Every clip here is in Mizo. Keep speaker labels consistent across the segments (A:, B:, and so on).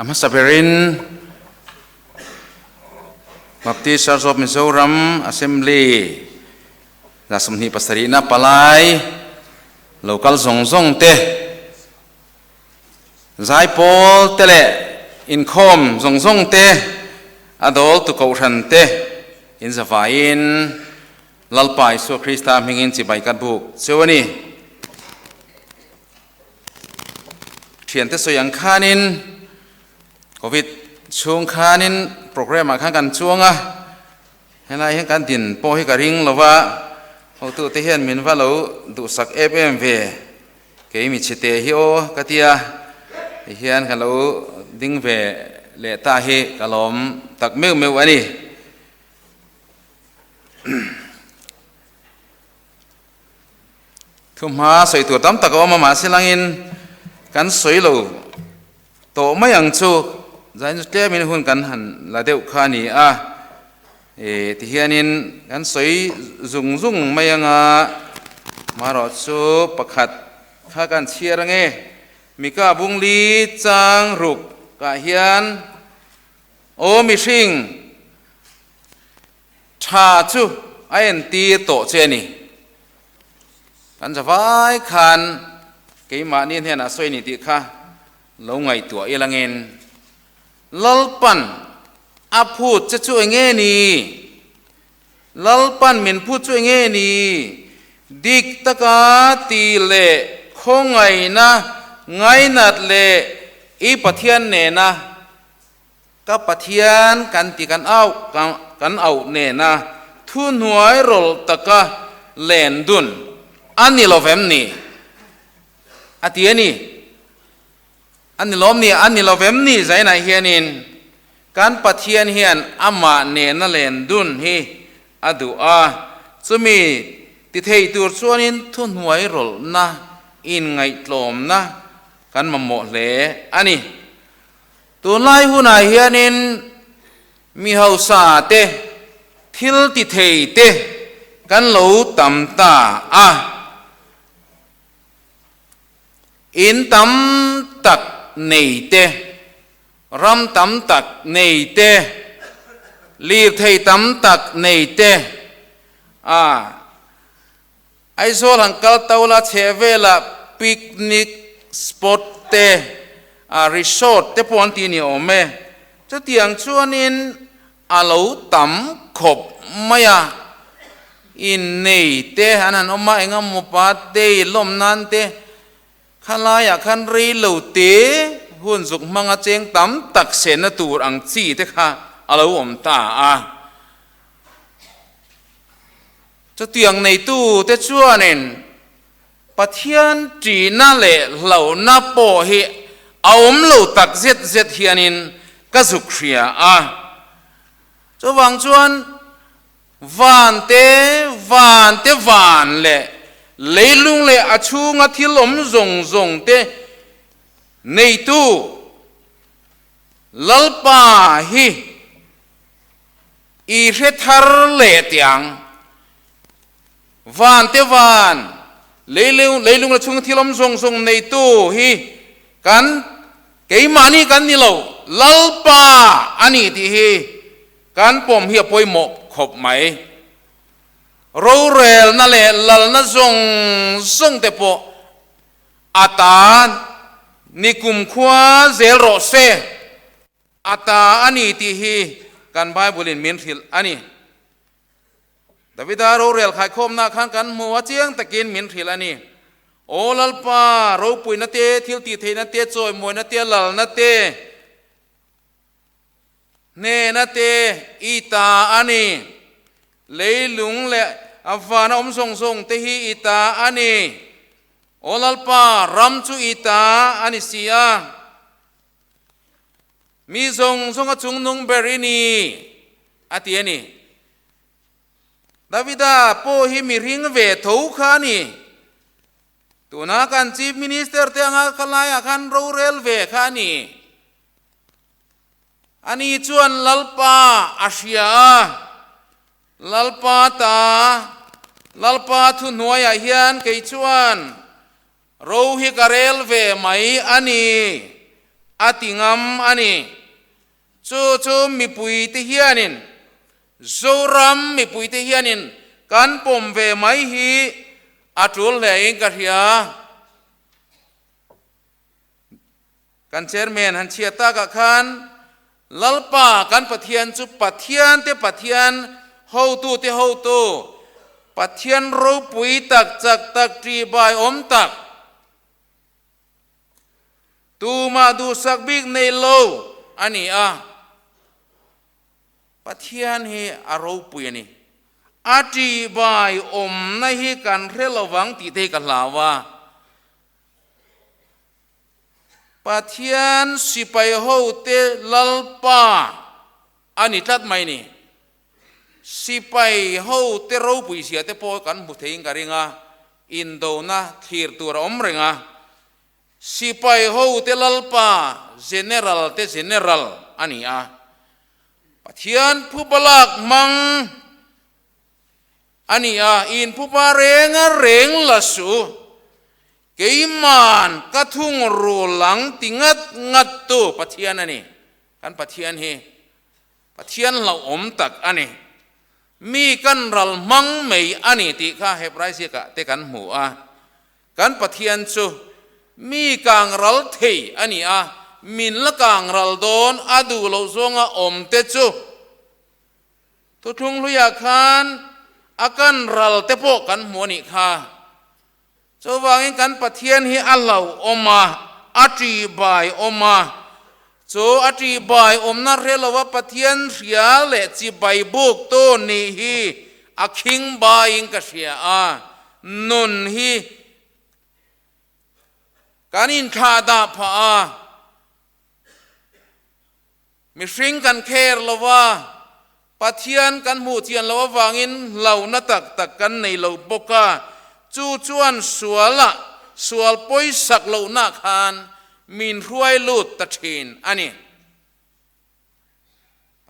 A: A hmasa berin Baptist Church of Mizoram Assembly 27 na palai local zawng zawng te Zaipawl te leh inkhawm zawng zawng te, a dawltu kohhran te in zavaiin Lalpa Isua Krista hmingin chibai ka buk cheu a ni. Thiante sawi ang khanin Covid chhung khanin program ah khan kan chuang a, helai hian kan din pawh hi ka ring lo va, hotute hian min va lo duhsak em em ve. Kei mi chhete hi aw ka tia, ti hian ka lo ding ve leh ta hi ka lawm tak meuh meuh a ni. Thuhma sawi tur tam tak a awm a, mahse langin kan sawi lo tawh mai ang chu, zain chu tlemin hun kan han la deuh kha a ni a, E, tihianin kan sawi zung zung mai anga, marawhchu pakhat kha kan chhiar ange, Mika bungli chang ruk ah hian aw mihring tha chu a entir tawh che a ni. Kan zavai khan keimahni hnenah sawi a ni tih kha lo ngaihtuah ilangin Lalpan a phut che chu enge ni? Lalpan min phut chu enge ni? Dik taka ti leh khawngaihna ngainat leh i Pathian nena ka Pathian kan ti kan auh kan auh nena thuhnuai rawlh taka len dun a ni lovem ni? A ti a ni. A ni lawm ni, a ni lo vem ni zainah hianin kan Pathian hian amah nena len dun hi a duh a, chumi ti thei tur chuanin thuhnuai rawlhna, inngaihtlawmna kan mamawh hle a ni. Tunlai hunah hianin mi hausa te, thil ti thei te kan lo tam ta a. In tam tak nei te, ram tam tak nei te, lirthei tam tak nei te, a Aizawl han kal to la chhehvelah picnic spot te, a resort te pawh an ti ni awm e. Chutiang chuanin A lo tam khawp mai a, innei te an han awm a, eng emaw pa te lawm nan te khalaiah khan rei lo te hun zuk hmanga cheng tam tak sehna tur ang chi te kha a lo awm ta a. Chutiang neitu te chuanin Pathian ṭihna leh hlauhna pawh hi a awm lo tak zet zet hianin ka zuk hria a. Chuvang chuan van te, van te van leh leilung leh a chhunga thil awm zawng zawng te neitu Lalpa hi i hre thar leh tiang. Van te van, leilung leilung la chhunga thil awm zawng zawng neitu hi kan keimahni kan ni lo, Lalpa a ni tih hi kan pawm hi a pawimawh khawp mai. Rorelna leh lalna zawng zawng te pawh a ta ni kumkhua zel rawh se. A ta a ni tih hi kan Bible in min hrilh a ni. Davida rorel khaikhawmna khan kan hmu a chiang takin min hrilh a ni. Aw Lalpa, ropuina te, thil tih theihna te, chawimawina te, lalna te, hnehna te i ta a ni. Leilung leh a vana awm zawng zawng te hi i ta a ni. Aw Lalpa, ram chu i ta a ni si a. Mi zawng zawng a chungnung ber i ni, a ti a ni. Davida pawh hi mihring ve tho kha a ni. Tuna kan Chief Minister te anga khalaiah khan rorel ve kha a ni. Ani chuan Lalpa a hria a, Lalpa ta, Lalpa thuhnuaiah hian kei chuan Ro hi ka rel ve mai a ni, A ti ngam a ni. Chu chu mipuite hianin, Zoram mipuite hianin kan pawm ve mai hi a tul hlein ka hria. Kan chairman han chhiat takah khan Lalpa kan Pathian chu Pathian te Pathian, hotu te hotu, Pathian ropui tak, chak tak, ṭihbai awm tak, Tumah duhsak bik nei lo a ni a, Pathian hi a ropui a ni. A ṭihbai awmna hi kan hre lo vang tih te hi ka hlau a. Pathian sipai hote Lalpa a ni tlat mai ni. Sipai hote ropui zia te pawh kan hmu theiin ka ring a, indona thlir tur a awm reng a. Sipai hote Lalpa, General te General a ni a. Pathian phubalak hmang a ni a, inphupa renga reng la suh. Keiman ka thung rul ang ti ngat ngat tu Pathian a ni. Kan Pathian hi Pathian hlauhawm tak a ni. Mi kan ral hmang mai a ni tih kha Hebrai ziakah te kan hmu a. Kan Pathian chu mi kang ral thei a ni a, min la kang ral dawn a duh loh zawnga awm te chu Thuthlung hluiah khan a kan ral te pawh kan hmu a nih kha. Chuvangin kan Pathian hi a hlauhawm a, a ṭihbaiawm a. Chu a ṭihbaiawmna hre lova Pathian hria leh chibai buktu nih hi a khingbaiin ka hria a, nun hi kan inthlahdah phah a. Mihring kan kher lo a, Pathian kan hmuh chian loh avangin hlauhna tak tak kan nei lo bawk a, chu chuan sualah sual pawisak lohna khan min hruai lut ta thin a ni.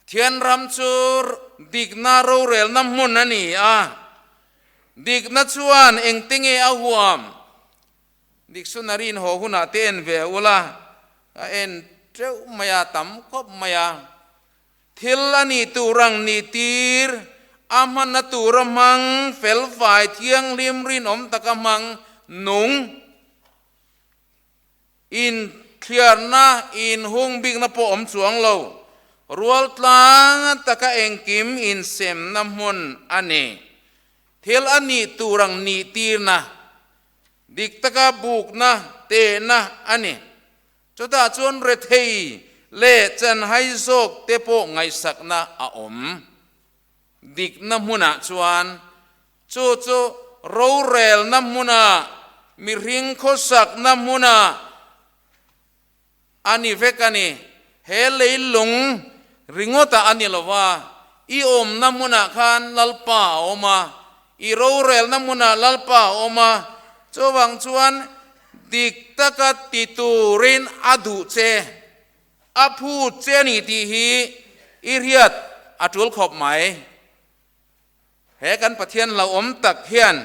A: Pathian ram chu dikna rorelna hmun a ni a, dikna chuan engte nge a huam? Dictionary in haw hunah te en ve ula, a en teuh mai a, tam khawp mai a. Thil a nih tur ang nih tir, a hmanna tura hmang, felfai, thianghlim, rinawm taka hmang, nung, inthliarna, inhung bikna pawh awm chuang lo, rual tlang taka engkim insemna hmun a ni. Thil a nih tur ang nih tirna, Dik taka bukna tehna a ni. Chutah chuan rethei leh chanhai zawk te pawh ngaihsakna a awm. Dikna hmunah chuan chu chu rorelna hmuna, mihring khawsakna hmuna a ni vek a ni. He leilung ringawtah a ni lo va, i awmna hmunah khan Lalpa a awm a, i rorelna hmunah Lalpa a awm a, chuvang chuan dik taka ti turin a duh che, a phut che a ni tih hi i hriat a tul khawp mai. He kan Pathian hlauhawm tak hian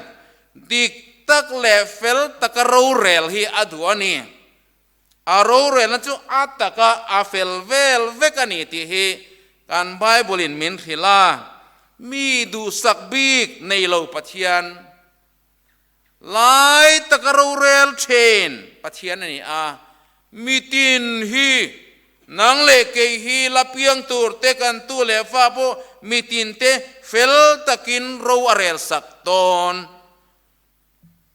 A: dik tak leh fel taka rorel hi a duh a ni. A rorelna chu a taka a fel vel vek a ni tih hi kan Bible-in min hrilh a, Mi duhsak bik nei lo Pathian, lai taka rorel thin Pathian a ni a, mitin hi nang leh kei hi la piang tur te kan tu leh fa pawh mitin te fel takin ro a relsak dawn.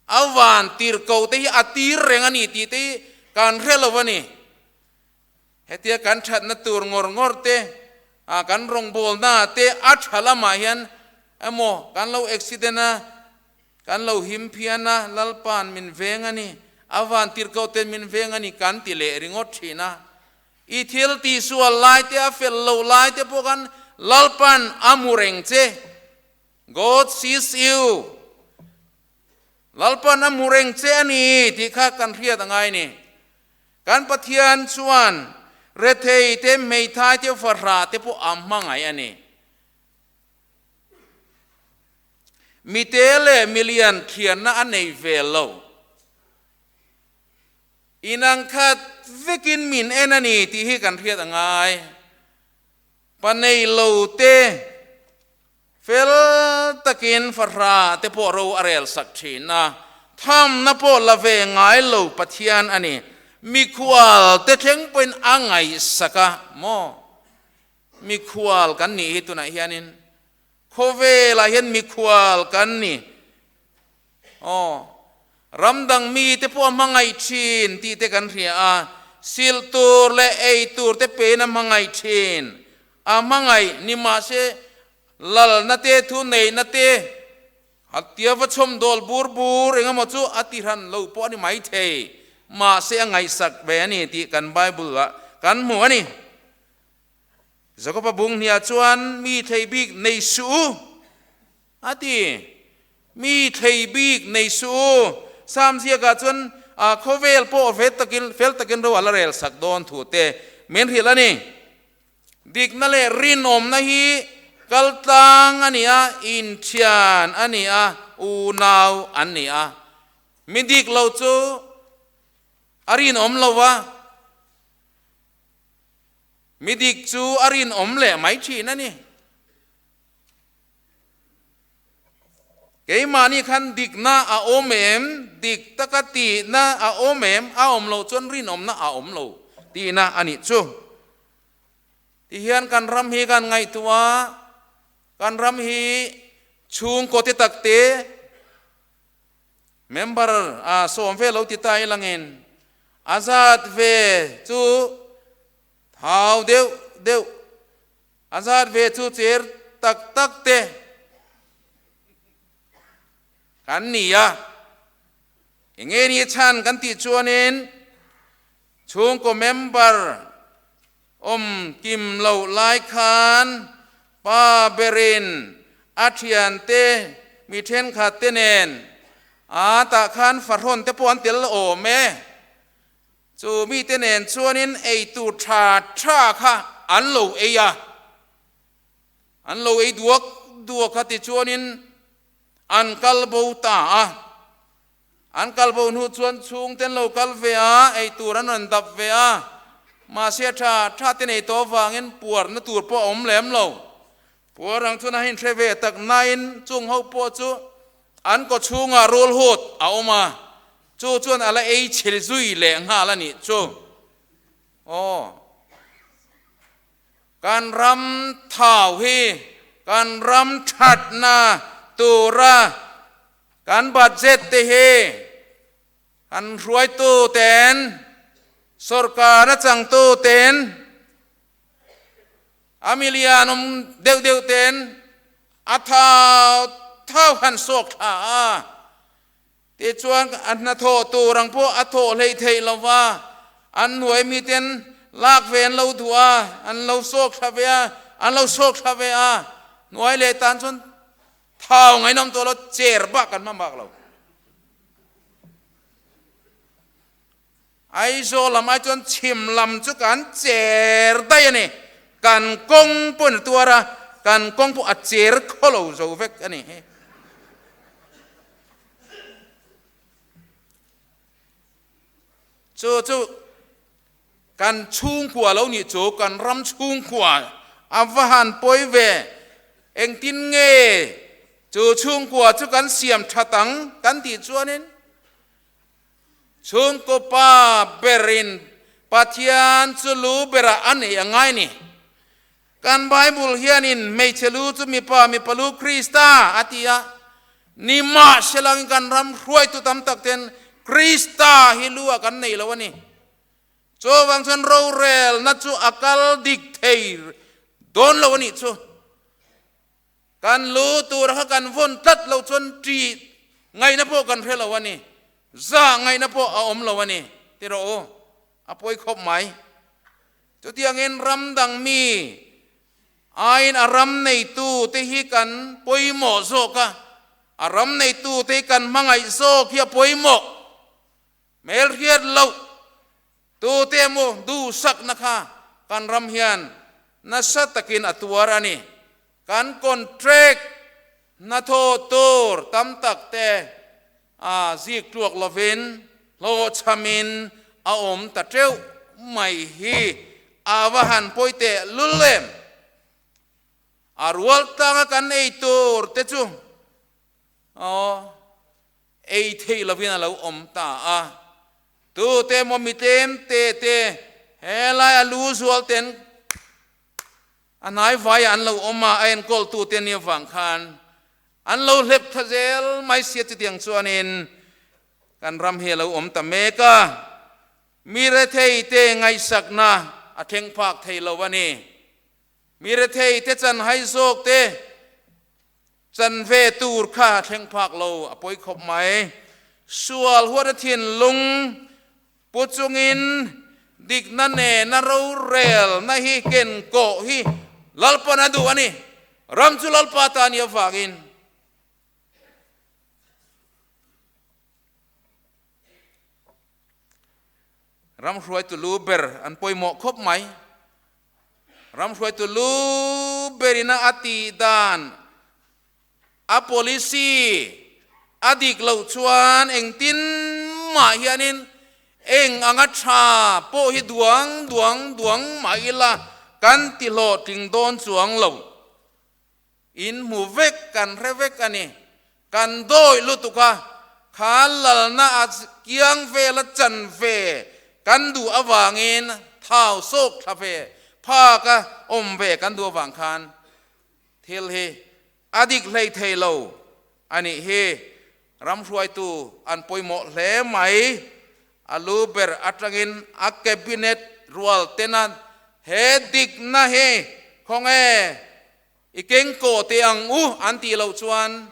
A: A van tirhkoh te hi a tir reng a ni tih te hi kan hre lo a ni. Hetia kan thatna tur ngawr ngawr te, ah kan rawngbawlna te a tha lamah hian emaw kan lo accident a, kan lo him phian a, Lalpa'n min veng a ni, a van tirhkoh ten min veng a ni kan ti leh ringawt thin a. I thil tihsual lai te, a fel loh lai te pawh khan Lalpa'n a hmu reng che. God sees you. Lalpan a hmu reng che a ni tih kha kan hriat a ngai ni. Kan Pathian chuan rethei te, hmeithai te, fahrah te pawh a hmangaih a ni. Mite leh milian thianna a nei ve lo. Inang khat vekin min en a ni tih hi kan hriat a ngai. Pa nei lo te fel takin fahra te pawh ro a rel sak thin a, thamna pawh la ve ngai lo Pathian a ni. Mikhual te thleng pawhin a ngaihsak a maw? Mikhual kan nih hi tunah hianin khawvelah hian mikhual kan ni. Aw, ram dang mite pawh a hmangaih thin tih te kan hria a, silh tur leh ei tur te pein a hmangaih thin. A hmangaih ni mahse lalna te thu neihna te a tia va chhawm dawl bur bur eng emaw chu a ti hran lo pawh a ni maithei. Mahse a ngaihsak ve a ni tih kan Bible ah kan hmu a ni. Jakoba bung hniah chuan mi thei bik nei suh u a ti. Mi thei bik nei suh u. Sam ziakah chuan khawvel pawh fel takin fel takin ro a la rel sak dawn thu te min hrilh a ni. Dikna leh rinawmna hi kaltlang a ni a, inthian a ni a, unau an ni a. Mi dik lo chu a rinawm lo va. Mi dik chu a rinawm leh mai thin a ni. Keimahni khan dikna a awm em? Dik taka tihna a awm em? A awm loh chuan rinawmna a awm lo tihna a nih chu. Tihian kan ram hi kan ngaihtuah a, kan ram hi chhungkaw te takte, Member a sawm ve lo ti ta ilangin a zat ve chu thau deuh deuh, a zat ve chu cher tak tak te kan ni a. Enge ni chhan kan tih chuanin chhungkaw member awm kim loh lai khan pa berin a thiante mi thenkhat te nen a tah khan fahrawn te pawh an tel awm e. Chu mite nen chuanin eitur tha tha kha an lo ei a, an lo ei duak duak a tichuanin an kal bo ta a. An kal bo hnu chuan chhungte an lo kal ve a, ei tur an rawn dap ve a, mahse a tha tha te nei tawh avangin puarna tur pawh a awm lem lo. Puar ang chuan a inhre ve tak nain chung ho pawh chu an kaw chhungah rul hut a awm a, chu chuan a la ei chhe zui leh nghal a nih chu. Aw. Kan ram thau hi kan ram thatna tura Kan budget te hi kan hruaitu ten, sorkar a changtu ten, a milian awm deuh deuh ten a thau thau han sawk thla a, tichuan a hnathawh tur ang pawh a thawh hleih theih lo va, an hnuai mi ten lak ve an lo duh a, an lo sawk thla ve a, an lo sawk thla ve a, hnuai leh tan chuan Thau ngaihnawm tawh lo, chair bak kan hmang bak lo. Aizawl lam ai chuan chhim lam chu kan chair daih a ni. Kan kawng pawhin a tuar a, kan kawng pawh a chair khaw lo zo vek a ni. Chu chu kan chhungkua lo nih chu kan ram chhungkua a va han pawi ve. Engtin nge chu chhungkua chu kan siam that ang kan tih chuanin chhungkaw pa berin Pathian chu lu berah a nei a ngai ni. Kan Bible hianin hmeichhe lu chu mipa, mipa lu Krista a ti a, nimahselangin kan ram hruaitu tam tak ten Krista hi lu ah kan nei lo a ni. Chuvang chuan rorelna chu a kal dik thei dawn lo a nih chu. Kan lu tura kha kan vawn tlat lo chuan ṭih ngaihna pawh kan hre lo a ni, zah ngaihna pawh a awm lo a ni ti rawh u, a pawi khawp mai. Chutiangin ram dang mi aiin a ram neitu te hi kan pawimawh zawk a, a ram neitu te hi kan hmangaih zawk hi a pawimawh. Hmelhriat loh tute emaw duhsakna kha kan ram hian nasa takin a tuar a ni. Kan contract hnathawh tur tam tak te a zik tluak lovin hlawhchhamin a awm ta teuh mai hi a va han pawi teh lul em? A rual tlanga kan ei tur te chu aw ei theih lovin a lo awm ta a. Tute emaw mi tlem te te helai a lu zual ten a hnai vaiah an lo awm a, a enkawltu te nia vang khan an lo hlep tha zel mai sia chutiang chuanin kan ram hi a lo awm ta mek a. Mi rethei te ngaihsakna a thleng phak thei lo a ni. Mi rethei te chan hai zawk te chan ve tur kha a thleng phak lo a pawi khawp mai. Sual huat a thinlung pu chungin dikna nena rorelna hi ken kawh hi Lalpan a duh a ni. Ram chu Lalpa ta nih avangin. Ram hruaitu lu ber an pawimawh khawp mai. Ram hruaitu lu berina a tih dan, a policy a dik loh chuan engtin mah hianin eng anga tha pawh hi duang duang duang mah ila kan ti hlawhtling dawn chuang lo. In hmu vek, kan hre vek a ni. Kan dawih lutuk a, kha lalna a kiang vela chan ve kan duh avangin thau sawk thla ve phak a awm ve kan duh avang khan thil hi a dik hlei thei lo a nih hi. Ram hruaitu an pawimawh hle mai. A lu ber atangin a cabinet rual tena he dikna hi khawnge I keng kawh teh ang u an tih loh chuan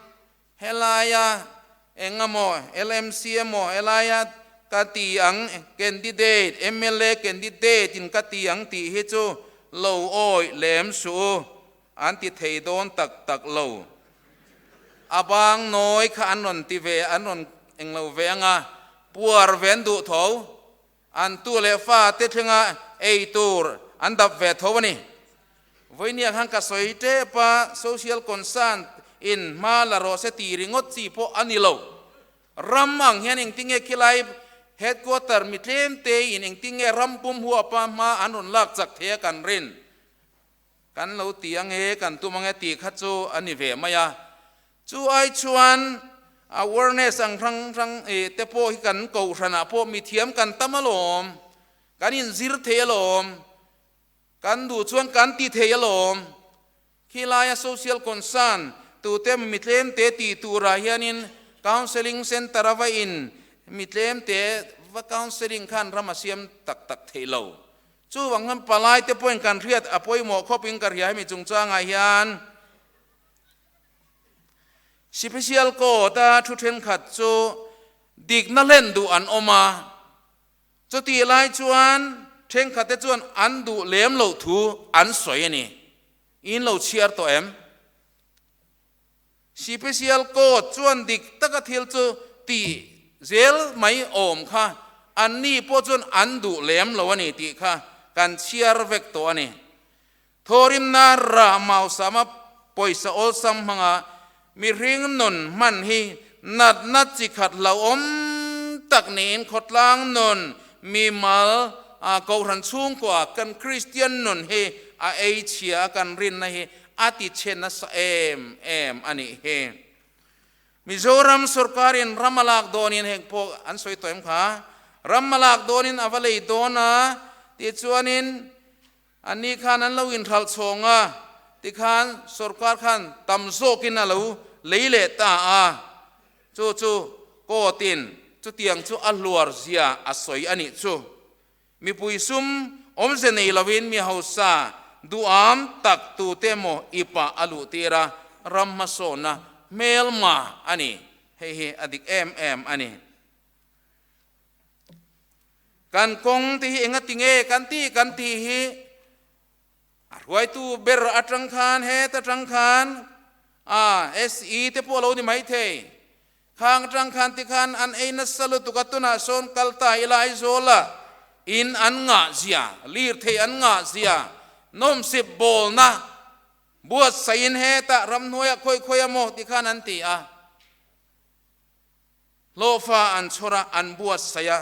A: helaia eng emaw LMC emaw helaia ka ti ang candidate mla candidate in ka ti ang tih hi chu lo awih lem suh u an ti thei dawn tak tak lo. A bang nawi kha an rawn ti ve an rawn eng lo ve anga puar ve an duh tho. An tu leh fa te thlenga ei tur an dap ve tho a ni. Vawinia khan ka sawi tep a, social concern in hma la rawh se tih ringawt chi pawh a ni lo. Ram ang hian engtinge khilai headquarter mi tlem te in engtinge ram pum huapa hma an rawn lak chak thei a kan rin. Kan lo ti ange, kan tum ange tih kha chu a ni ve mai a. Chu ai chuan awareness ang hrang hrang te pawh hi kan kohhranah pawh mithiam kan tam alawm, kan inzir thei alawm, kan duh chuan kan ti thei alawm. Khilaia social concern tute mi tlemte tih turah hianin counselling centre a va in mi tlemte va counselling khan ram a siam tak tak thei lo. Chuvang hian palaite pawhin kan hriat a pawimawh khawpin ka hria hemi chungchangah hian. Special Court-a thu thenkhat chu dikna hlen duh an awm a, chutih lai chuan thenkhatte chuan an duh lem loh thu an sawi a ni. In lo chhiar tawh em? Special Court chuan dik taka thil chu tih zel mai awm kha anni pawh chuan an duh lem lo a ni tih kha kan chhiar vek tawh a ni. Thawrimna rah mausama pawisa awlsam hmanga mihring nun hman hi natna chi khat hlauhawm tak niin khawtlang nun mimal a Kohhran chhungkua kan Kristian nun hi a ei chhia a kan rinna hi a ti chhe nasa em em a nih hi. Mizoram sorkarin ram a lak dawnin heng pawh an sawi tawh em kha? Ram a lak dawnin a va lei dawn a tichuanin Anni khan an lo inhralh chhawng a, tikhan sorkar khan tam zawkin a lo lei leh ta a, chu chu court-in chutiang chu a hluar zia a sawi a nih chu. Mipui sum awmze nei lovin mi hausa duham tak tute emaw ipah a luh tir a, ram hmasawnna hmelma a ni. Hei hi a dik em em a ni. Kan kawng te hi enga ti nge kan tih kan tih hi a hruaitu ber atang khan het atang khan a SE te pawh a lo ni mai thei. Khang atang khan ti khan an ei nasa lutuk a tunah sawn kal ta ila Aizawl a in an ngah zia, lirthei an ngah zia, nawmsip bawlna buatsaihin hetah ramhnuaiah khawi khawi a maw ti khan an ti a. Hlawhfa an chhawr a, an buatsaih a.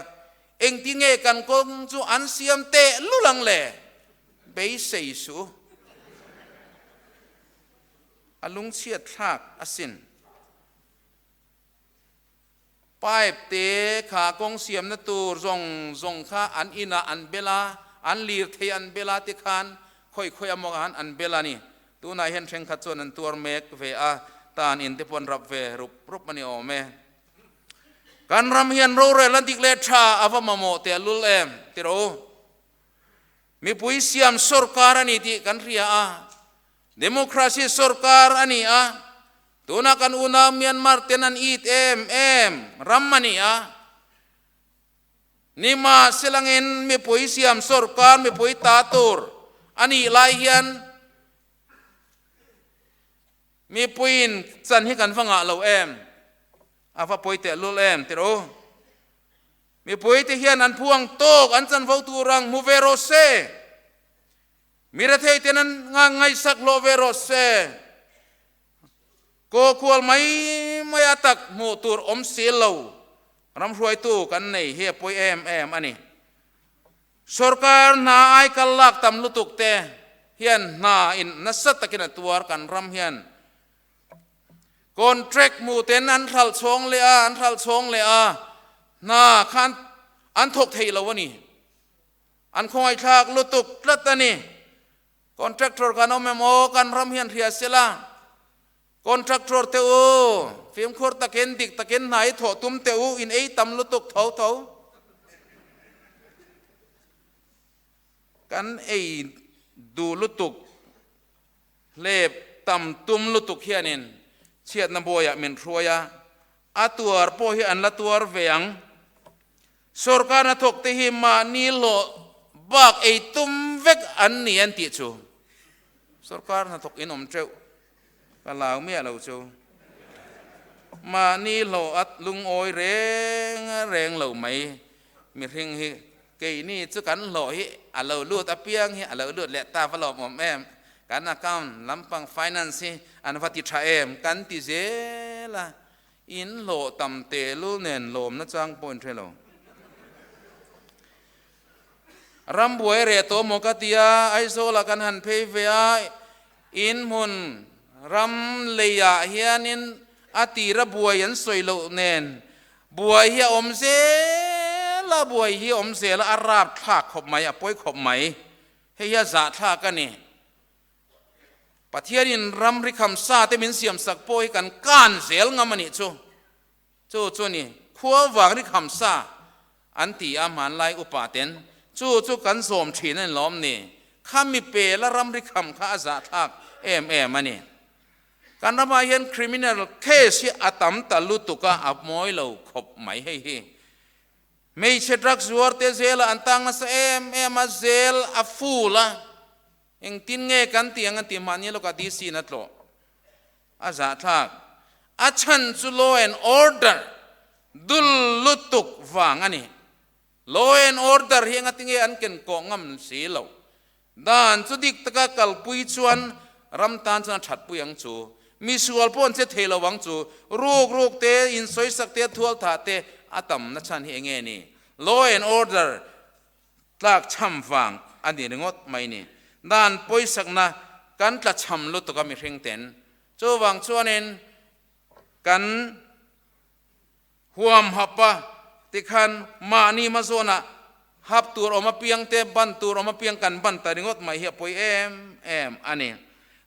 A: Engtinge kan kawng chu an siam teh lul ang le? Beisei suh u. A lungchhiat thlak asin. Pipe te kha kawng siamna tur zawng zawng kha an inah an bel a, an lirthei an bel a tikhan khawi khawi amaw khan an bel a ni. Tunah hian thenkhat chuan an tuar mek ve a, tan in te pawh an rap ve rup rup a ni awm e. Kan ram hian rorel a dik leh tha a va mamawh teh lul em ti rawh u. Mipui siam sorkar a ni tih kan hria a, Democracy sorkar a ni a, tuna kan unau Myanmar ten an it em em ram a ni a. Nimahselangin mipui siam sorkar mipui ta tur a nih lai hian mipuiin chan hi kan va ngah lo em, a va pawi tehlul em ti rawh u. Mipuite hian an phuang tawk an chanvo tur ang hmu ve rawh se. Mi rethei ten an ngaihsak hlawh ve rawh se. Kaw kual mai mai a tak hmuh tur awm si lo ram hruaitu kan nei hi a pawi em em a ni. Sorkar hna ai kal lak tam lutuk te hian hna in nasa takin a tuar kan ram hian Contract hmuh ten an hralh chhawng leh a, an hralh chhawng leh a, hna khan an thawk thei lo a ni. An khawngaihthlak lutuk tlat a ni. Contractor kan awm em aw, kan ram hian hria se la. Contractor te u, fimkhur takin, dik takin hna i thawh tum teh u, in ei tam lutuk tho tho. Kan ei duh lutuk. Hlep tam tum lutuk hianin chhiatna buaiah min hruai a, a tuar pawh hi an la tuar ve ang. Sorkar hnathawk te hi mahni hlawh bak ei tum vek an ni an tih chu sorkar hnathawk in awm teuh ka lau miah lo chu. Mahni hlawh a lungawi reng reng lo mai mihring hi. Keini chu kan hlawh hi a lo lut apiang hi a lo lut leh ta va lawmawm em? Kan account lampang finance hi an va ti tha em? Kan ti zel a, in hlawh tam tehlul nen lawmna chang pawh in hre lo. Rambuai reh tawh maw ka ti a, Aizawlah kan han phei ve a, in hmun ram leiah hianin a tira buai an sawi loh nen Buai hi a awm zel a, buai hi a awm zel a, a rap thlak khawp mai, a pawi khawp mai. Hei hi a zah thlak a ni. Pathianin ramri kham sa te min siam sak pawh hi kan kan zel ngam a nih chu. Chu chu a ni, khua vang ri kham sa an ti a hmanlai upa ten, chu chu kan zawm thin a ni lawm ni. Khami pela ramri kham kha a zah thlak em em a ni. Kan ramah hian criminal case hi a tam ta lutuk a, a mawi lo khawp mai hei hi. Hmeichhe drug zuar te zela an tang nasa em em a, zel a full a, engtin nge kan tih ang an tih mahni lawkah DC in a tlawh a zahthlak. A chhan chu law and order dul lutuk vang a ni. Law and order hi engati nge an ken kawh ngam si lo. Dan chu dik taka kalpui chuan ram tan chuan a thatpui ang chu. Misual pawh an che thei lo ang chu. Ruk ruk te, insawisak te, thual thah te a tam na chhan hi enge ni? Law and order tlak chham vang a ni ringawt mai ni. Dan pawisakna kan tla chham lutuk a mihring ten. Chuvang chuanin kan Huam hap a, tikhan mahni hmazawnah hap tur awm apiang te, ban tur awm apiang kan ban ta ringawt mai hi a pawi em em a ni.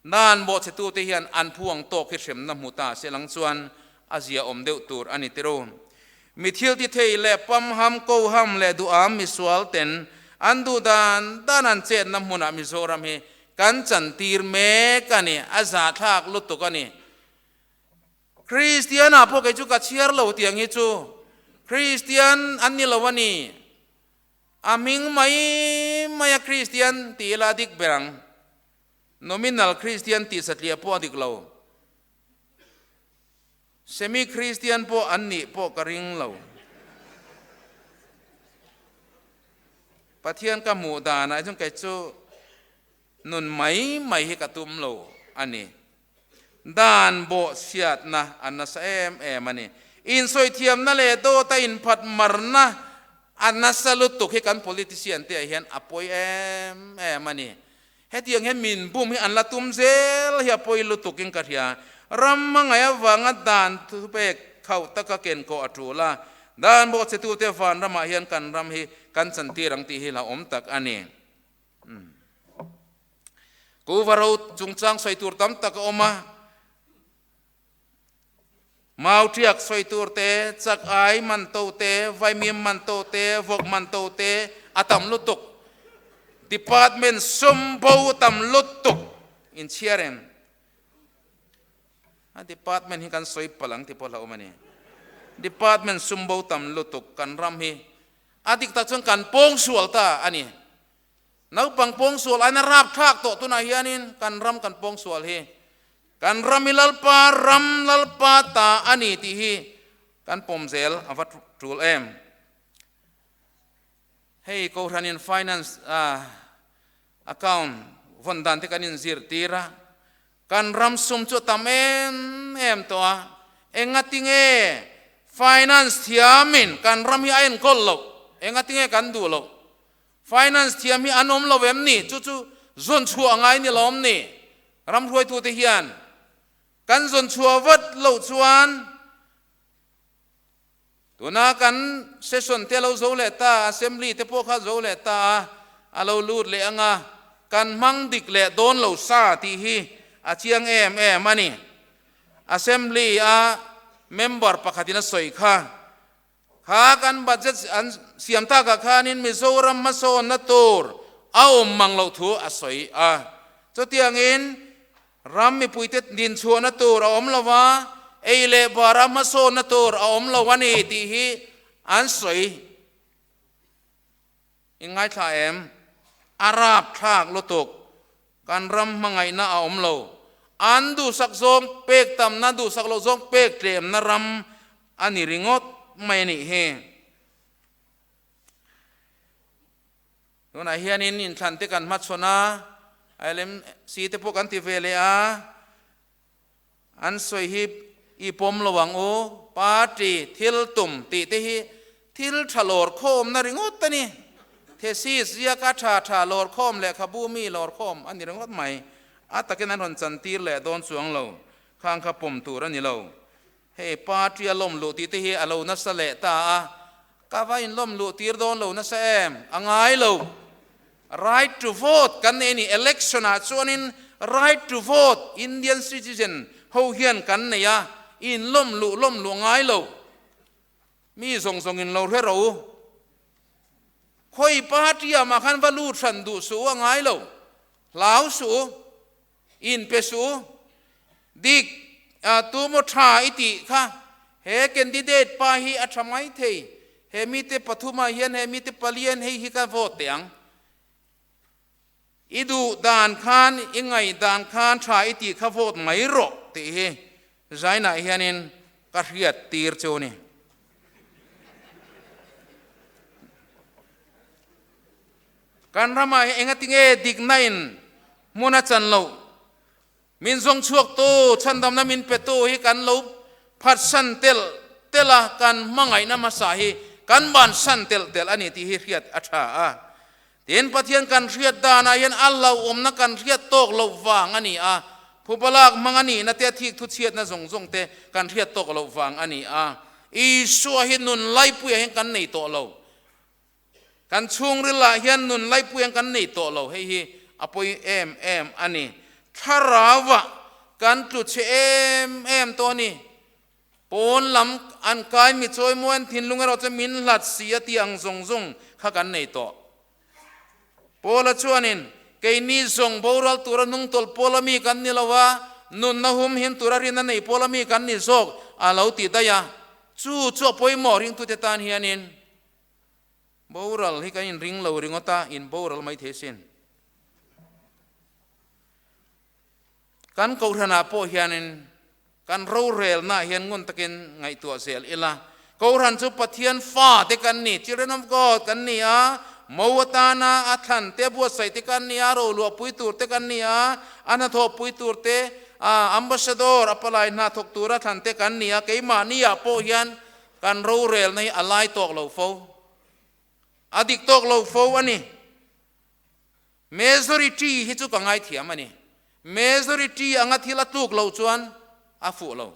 A: Dan bawhchhetute hian an phu ang tawk hi hremna hmu ta se lang chuan a zia awm deuh tur a ni tiro. Mi thil ti thei leh pamham, koham leh duham misual ten an duh dan dan an chetna hmunah Mizoram hi kan chantir mek a ni, a zahthlak lutuk a ni. Kristian ah pawh kei chu ka chhiar lo tiang hi chu Kristian an ni lo a ni. A hming mai mai a Kristian ti ila a dik ber ang. Nominal Kristian tih satliah pawh a dik lo. Semi Kristian pawh an nih pawh ka ring lo. Pathian ka hmuh danah chuan kei chu Nun mai mai hi ka tum lo a ni. Dan bawh chhiatna a nasa em em a ni. Insawithiamna leh dawta inphat marna A nasa lutuk hi kan politician te ah hian a pawi em em a ni. Hetiang hian min bum hi an la tum zel hi a pawi lutuk in ka hria. Ram hmangaih avanga dan thupek khauh taka ken kawh a tul a, dan bawk chetute van ramah hian kan ram hi kan chantir ang tih hi hlauhawm tak a ni. Kuva ro chungchang sawi tur tam tak a awm a. Mau ṭiak sawi tur te, chak ai man to te, vaimim man to te, vawk man to te a tam lutuk. Department sum bo tam lutuk inchhiar em? A department hi kan sawi palh ang ti pawh hlauhawm a ni. Department sum bo tam lutuk kan ram hi a dik tak chuan kan pawngsual ta a ni. Naupang pawngsual aina rapthlak tawh tunah hianin kan ram kan pawngsual hi kan ram hi Lalpa ram Lalpa ta a ni tih hi kan pawm zel a va tul em. Hei Kohhranin finance account vawn dan te kan inzirtir a, kan ram sum chu a tam em em tawh a, engatinge finance thiamin kan ram hi a enkawl loh, engatinge kan duh loh. Finance thiam hi an awm lo em ni? Chu chu zawn chhuah a ngai ni lo awm ni? Ram hruaitute hian kan zawn chhuah vat loh chuan tuna kan session te a lo zo leh ta, assembly te pawh kha a zo leh ta a, a lo lut leh ang a, kan hmang dik leh dawn lo sa tih hi a chiang em em a ni. Assembly a member pakhatin a sawi kha. Kha kan budget an siam takah khanin Mizoram hmasawnna tur a awm mang loh thu a sawi a. Chutiangin ram mipuite dinchhuahna tur a awm lo va, ei leh bara hmasawnna tur a awm lo a ni tih hi an sawi. I ngaithla em? A rapthlak lutuk. Kan ram hmangaihna a awm lo. An duhsak zawng pek tamna, duhsak loh zawng pek tlemna ram a ni ringawt mai a nih hi. Tunah hianin inthlan te kan hmachhawn a, ILMC te pawh kan ti ve leh a, An sawi hi i pawm lo ang u, party thil tum tih te hi thil tha lawr khawmna ringawt a ni. Thesis ziaka tha tha lawr khawm lehkhabu mi lawr khawm a ni ringawt mai. A takin an rawn chantir leh dawn chuang lo, khang kha pawm tur a ni lo. Hei party a lawm luh tih te hi a lo nasa leh ta a, ka va inlawm luh tir dawn lo nasa em? A ngai lo. Right to vote kan nei a ni, election ah chuanin right to vote Indian citizen ho hian kan nei a, inlawm luh lawm luh ngai lo. Mi zawng zawng in lo hre ro u. Khawi party ah mah khan va lut hran duh suh u a ngai lo. Hlau suh u. Inpe suh u. Dik tu maw tha i tih kha he candidate pa hi a tha mai thei, he mite pathumah hian he mite palian hei hi ka vote teh ang. I duh dan khan i ngaih dan khan tha i tih kha vote mai rawh tih hi Zainah hianin ka hriat tir chu ni. Kan ramah hi engatinge dikna in hmun a chan loh? Min zawng chhuaktu, chhandamna min petu hi kan lo phatsan telh telh a, kan hmangaihna hmasa hi kan bansan telh telh a ni tih hi hriat a tha a. Tin, Pathian kan hriat danah hian a hlauhawmna kan hriat tawk loh vang a ni a, phubalak hmang a nihna te, a thik thuchhiatna zawng zawng te kan hriat tawk loh vang a ni a. Isua hi nun laipuiah hian kan nei tawh lo. Kan chhungril ah hian nun laipui ang kan nei tawh lo, hei hi a pawi em em a ni. Thlarau ah kan tlu chhe em em tawh a ni. Pawn lam an kai mi chawimawi an thinlung erawh chuan min hlat si a tih ang zawng zawng kha kan nei tawh. Paula chuanin, Keini zawng boral tura hnungtawlh pawla mi kan ni lo a, nunna humhim tura rinna nei pawla mi kan ni zawk a lo ti daih a. Chu chu a pawimawh ringtute tan hianin Boral hi kan inring lo ringawt a, in boral mai thei sin. Kan Kohhranah pawh hianin kan rorelnaah hian ngun takin ngaihtuah zel ila. Kohhran chu Pathian fate kan ni, children of God kan ni a, mo atana a thlan te, buatsaih te kan ni a, roluahpui tur te kan ni a, a hnathawhpui tur te, ambassador, a palai hna thawk tura thlan te kan ni a, keimahniah pawh hian Kan rorelna hi a lai tawk lo fo. A dik tawk lo fo a ni. Majority hi chu ka ngaithiam a ni. Majority anga thil a tluk loh chuan a fuh lo.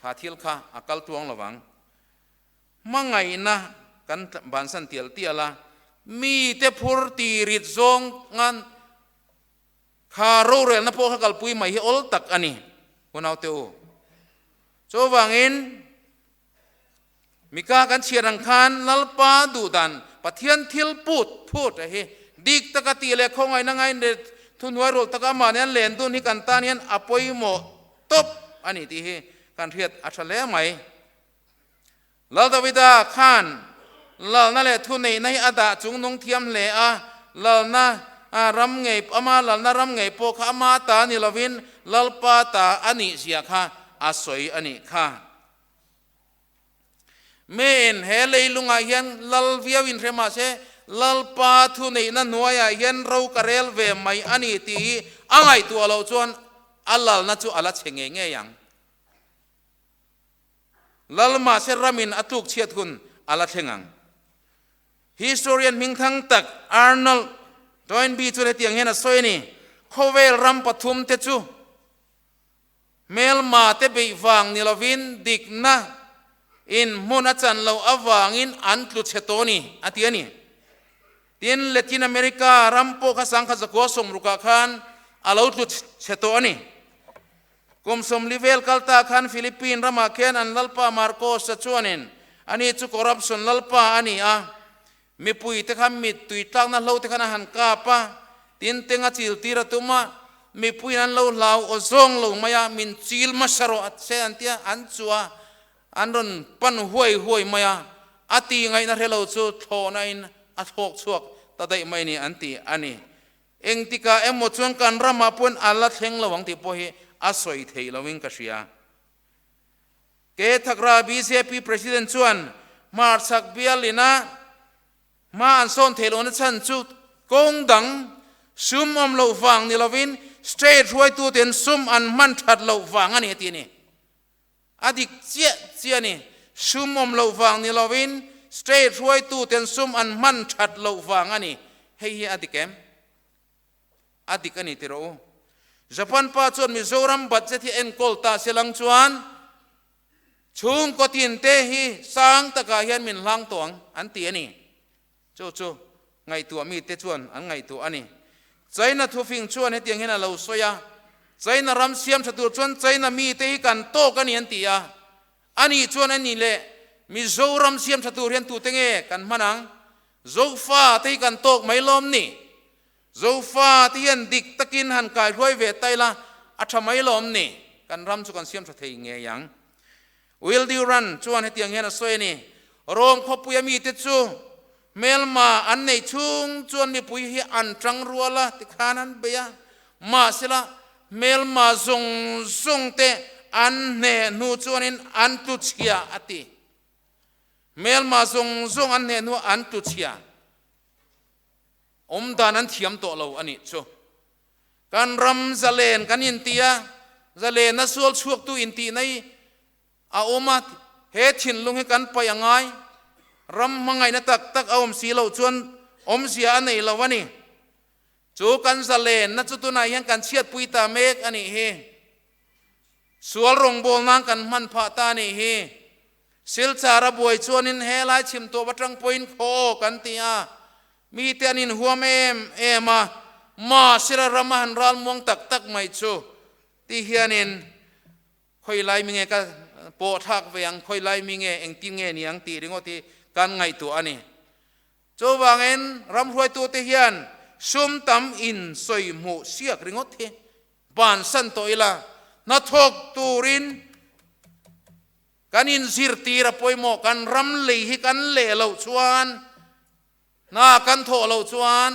A: Kha thil kha a kal tluang lo vang. Hmangaihna kan bansan tial tial a, mite phur ti rit zawng ngan kha rorelna pawh kha kalpui mai hi awl tak a ni, unaute u. Chuvangin Mika kan chhiar ang khan Lalpa duhdan Pathian thil put phut a hi dik taka tih leh khawngaihna ngain leh thuhnuai rawlh taka amah nen len dun hi kan tan hian a pawimawh tawp a ni tih hi kan hriat a tha hle mai. Lal Davida khan lalna leh thuneihna hi a dah chung nung thiam hle a, lalna ram ngei ama lalna ram ngei pawh kha ama ta ni lovin Lalpa ta a nih zia kha a sawi a nih kha. Main he leilungah hian lal viau in hre mahse Lalpa thuneihna hnuaiah hian ro ka rel ve mai a ni tih hi a ngaihtuah loh chuan a lalna chu a la chhe ngei ngei ang. Lal mahse ramin a tluk chhiat hun a la thleng ang. Historian hmingthang tak Arnold Toynbee chuan hetiang hian a sawi a ni, Khawvel ram pathumte chu Hmelma te beih vang ni lovin dikna in hmun a chan loh avangin an tlu chhe tawh a ni, a ti a ni. Tin, Latin America ram pawh kha sangkhat zakua sawmrukah khan a lo tlu chhe tawh a ni. Kum sawmli vel kal ta khan Philippine ramah khian an lalpa Marcos-a chuanin ani chu corruption lalpa a ni a, Mipui te kha mit tui tlakna hlo te khan a han kap a, tin teng a chil tir a tum a, mipuiin an lo hlau aw zawng lo mai a, min chil hmasa rawh a che an tia, an chu a, an rawn pan huai huai mai a, a ti ngaihna hre lo chu thlawhna in a thlawk chhuak ta daih mai ni an ti a ni. Engtikah emaw chuan kan ramah pawhin a la thleng lo ang tih pawh hi a sawi theih loin ka hria. Ke Thakra bjp President chuan hmarchhak bial ina hma an sawn theih lohna chhan chu kawng dang sum awm loh vang ni lovin state hruaituten sum an hman that loh vang a ni a ti a ni. A dik chiah chiah a ni. Sum awm loh vang ni lovin state hruaituten sum an hman that loh vang a ni. Hei hi a dik em? A dik a ni ti rawh u. Japan pa chuan Mizoram budget hi enkawl ta se lang chuan chhungkaw tin te hi sang takah hian min hlang tawh ang an ti a ni. Chu chu ngaihtuah mi te chuan an ngaihtuah a ni. China thufing chuan hetiang hian a lo sawi a, China ram siam tha tur chuan China mi te hi kan tawk a ni an ti a. A nih chuan a ni le Mizoram siam tha tur hian tute nge kan hman ang? Zofa te hi kan tawk mai lawm ni? Zofa te hian dik takin han kaihruai ve ta ila a tha mai lawm ni? Kan ram chu kan siam tha thei ngei ang. Will Durant chuan hetiang hian a sawi a ni, Rome khawpuia mite chu hmelma an neih chhung chuan mipui hi an tang rual a tikhan an bei a, mahsela hmelma zawng zawng te an hneh hnu chuanin an tlu chhia a ti. Hmelma zawng zawng an hneh hnu an tlu chhia. Awm dan an thiam tawh lo a nih chu. Kan ram zalen kan inti a, zalena sual chhuaktu intihna hi a awm a, he thinlung hi kan paih a ngai. Ram hmangaihna tak tak a awm si loh chuan awmzia a nei lo a ni. Chu kan zalenna chu tunah hian kan chhiatpui ta mek a nih hi. Sual rawngbawl nan kan hman phah ta a nih hi. Silchar a buai chuanin helai chhim tawp atang pawhin khaw kan ti a, mite an inhuam em em a, mahsela ram a han ral muang tak tak mai chu ti hianin khawi lai mi nge ka pawh thlak ve ang, khawi lai mi nge engtin nge ni ang tih ringawt hi kan ngaihtuah a ni. Chuvangin ramhruaitute hian sum tam insawi hmuh siak ringawt hi Bansan tawh ila, hnathawk turin kan inzirtir a pawimawh, kan ram lei hi kan leh loh chuan, hna kan thawh loh chuan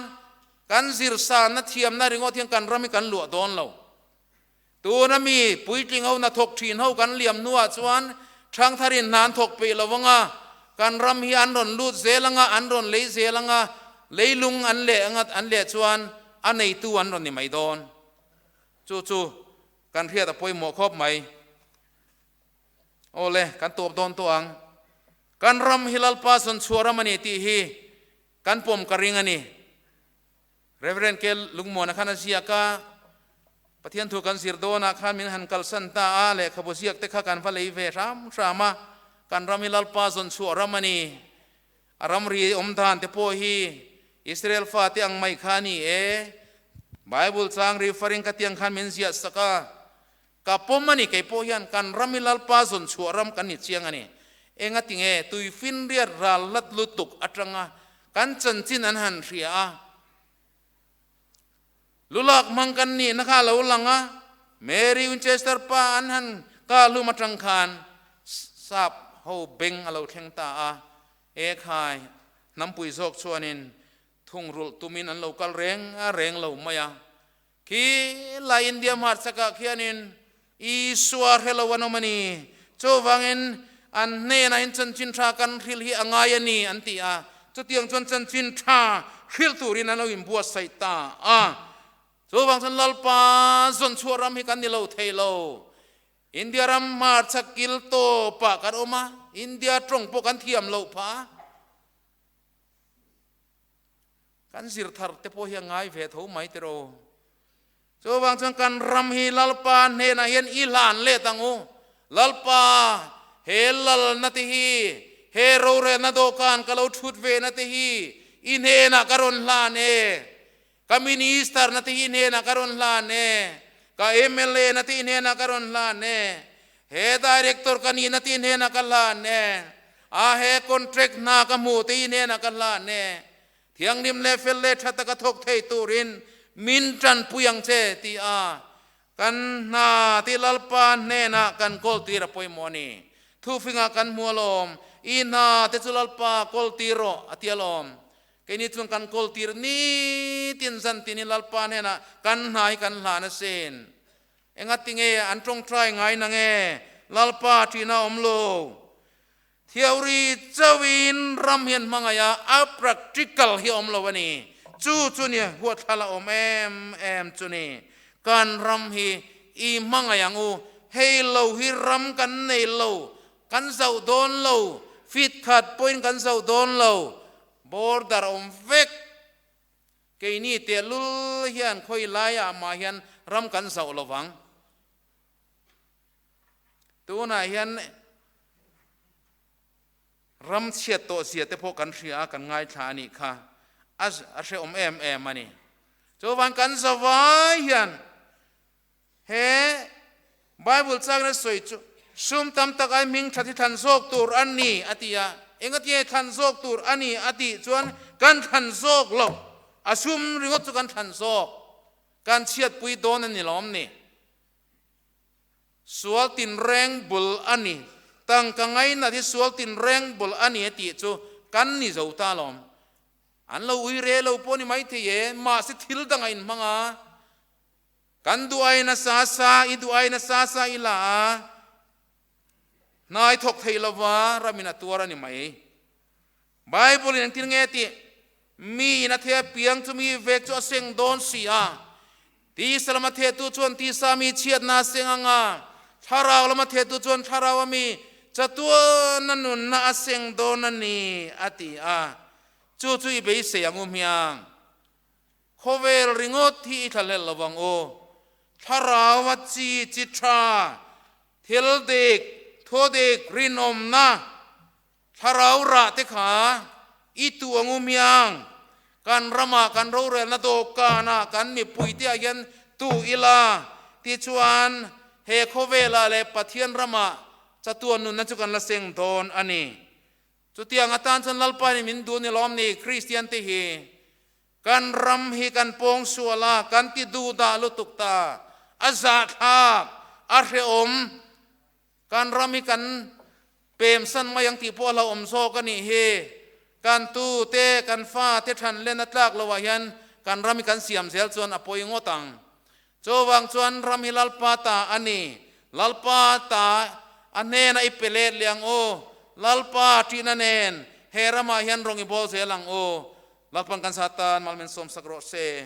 A: kan zirsanna thiamna ringawt hian kan ram hi kan luah dawn lo. Tuna mi puitling ho hnathawk thin ho kan liam hnuah chuan thangtharin hna an thawk peih lo anga, kan ram hi an rawn lut zel anga, an rawn lei zel anga, leilung an leh anga an leh chuan a neitu an rawn ni mai dawn. Chu chu kan hriat a pawimawh khawp mai. Awle, kan tawp dawn tawh ang. Kan ram hi Lalpa zawn chhuah ram a ni tih hi. Kan pawm ka ring a ni. Rev. Kel Lungmuana khan a ziak a, Pathian thu kan zir dawnah khan min han kalsan ta a, lehkhabu ziak te kha kan va lei ve hram hram a, kan ram hi Lalpa zawn chhuah ram a ni. A ramri awm dan te pawh hi Israel fate ang mai kha a ni e. Bible chang referring ka tiang khan min ziah sak a, ka pawm a ni kei pawh hian kan ram hi Lalpa zawn chhuah ram kan ni chiang a ni. Enga tinge tuifinriat ral hlat lutuk atanga kan chanchin an han hria a, Lulak hmang kan nihna kha a lo lang a, Mary Winchester pa an han kah hlum atang khan sap ho beng a lo thleng ta a, e khai, hnampui zawk chuanin thungrulh tumin an lo kal reng a reng lo mai a. Khi lai India hmarchakah khianin Isua hre lo an awm a ni. Chuvangin an hnenah in chanchin tha kan hrilh hi a ngai a ni an ti a. Chutiang chuan chanchin tha hrilh turin an lo inbuatsaih ta a. Chuvang chuan Lalpa zawn chhuah ram hi kan ni lo thei lo. India ram hmarchhak kil tawpah kan awm a, India tawng pawh kan thiam loh phah a. Kan zir thar te pawh hi a ngai ve tho mai tiraw. Chuvang chuan kan ram hi Lalpa hnenah hian i hlan let ang u. Lalpa, he lalna te hi, he rorelna dawhkan ka lo thut vena te hi i hnenah ka rawn hlan e. Ka minister na te hi i hnenah ka rawn hlan e. Ka mla na te i hnenah ka rawn hlan e. He director ka nihna te i hnenah ka hlan e. A he contract hna ka hmuh te i hnenah ka hlan e. Thianghlim leh fel leh tha taka thawk thei turin min tanpui ang che ti a kan hna ti Lalpa hnenah kan kawl tir a pawimawh a ni. Thufingah kan hmu alawm, i hna te chu Lalpa kawl tir rawh a ti alawm. Keini chuan kan kawl tir nitin zan tinin Lalpa hnenah kan hna hi kan hlan asin. Engatinge an tawngtai ngai nange Lalpa ṭihna awm lo. Theory chauhin ram hian hmangaih a, a practical hi a awm lo a ni. Chu chu ni huatthlala awm em em chu ni. Kan ram hi i hmangaih ang u, hei lo hi ram kan nei lo, kan zauh dawn lo, feet khat pawhin kan zauh dawn lo, border a awm vek. Keini tehlul hian khawi laiah mah hian ram kan zauh lo vang. Tunah hian ram chhiat tawh zia te pawh kan hria a, kan ngaithla a nih kha. A a hrehawm em em a ni. Chuvang kan zavai hian he Bible changin a sawi chu sum tam tak ai hming that hi thlan zawk tur a ni a ti a. Engatinge thlan zawk tur a ni a tih chuan kan thlan zawk lo, a sum ringawt chu kan thlan zawk. Kan chhiatpui dawn a ni lawm ni. Sual tinreng bul a ni. Tangka ngainat hi sual tinreng bul a ni a tih chu kan ni zo ta alawm. An lo ui re lo pawh ni maithei e, mahse thil dang a inhmang a. Kan duh aiin a sa sa, i duh aiin a sa sa i la a, hnai thawk thei lova ramin a tuar a ni mai. Bible in engtin nge tih? Mi in a theh apiang chu mi vek chu a seng dawn si a. Tisa lama thehtu chuan tisa mi chhiatna a seng ang a, thlarau lama thehtu chuan thlarau a mi chatuana nunna a seng dawn a ni, a ti a. Chu chu i beisei ang u hmiang. Khawvel ringawt hi i thlahlel lo vang u. Thlarau a chi chi tha, thil dik, thu dik, rinawmna, Thlarau rah te kha i tuh ang u miang, kan ramah kan rorelna dawhkanah kan mipuite ah hian tuh ila, tichuan he khawvelah leh Pathian ramah chatuan nunna chu kan la seng dawn a ni. Chutiang atan chuan Lalpa nih min duh ni lawm ni Kristian te hi kan ram hi kan pawng sual a, kan ti duhdah lutuk ta, a zahthlak, a hrehawm. Kan ram hi kan pemsan mai ang tih pawh a hlauhawm zawk a nih hi. Kan tu te, kan fa te than len a tlak loh ah hian kan ram hi kan siam zel chuan a pawi ngawt ang. Chuvang chuan ram hi Lalpa ta a ni. Lalpa ta a hnenah i pe let leh ang u. Lalpa ṭihna nen he ramah hian rawng i bawl zel ang u. Lalpan kan sa tan mal min sawmsak rawh se.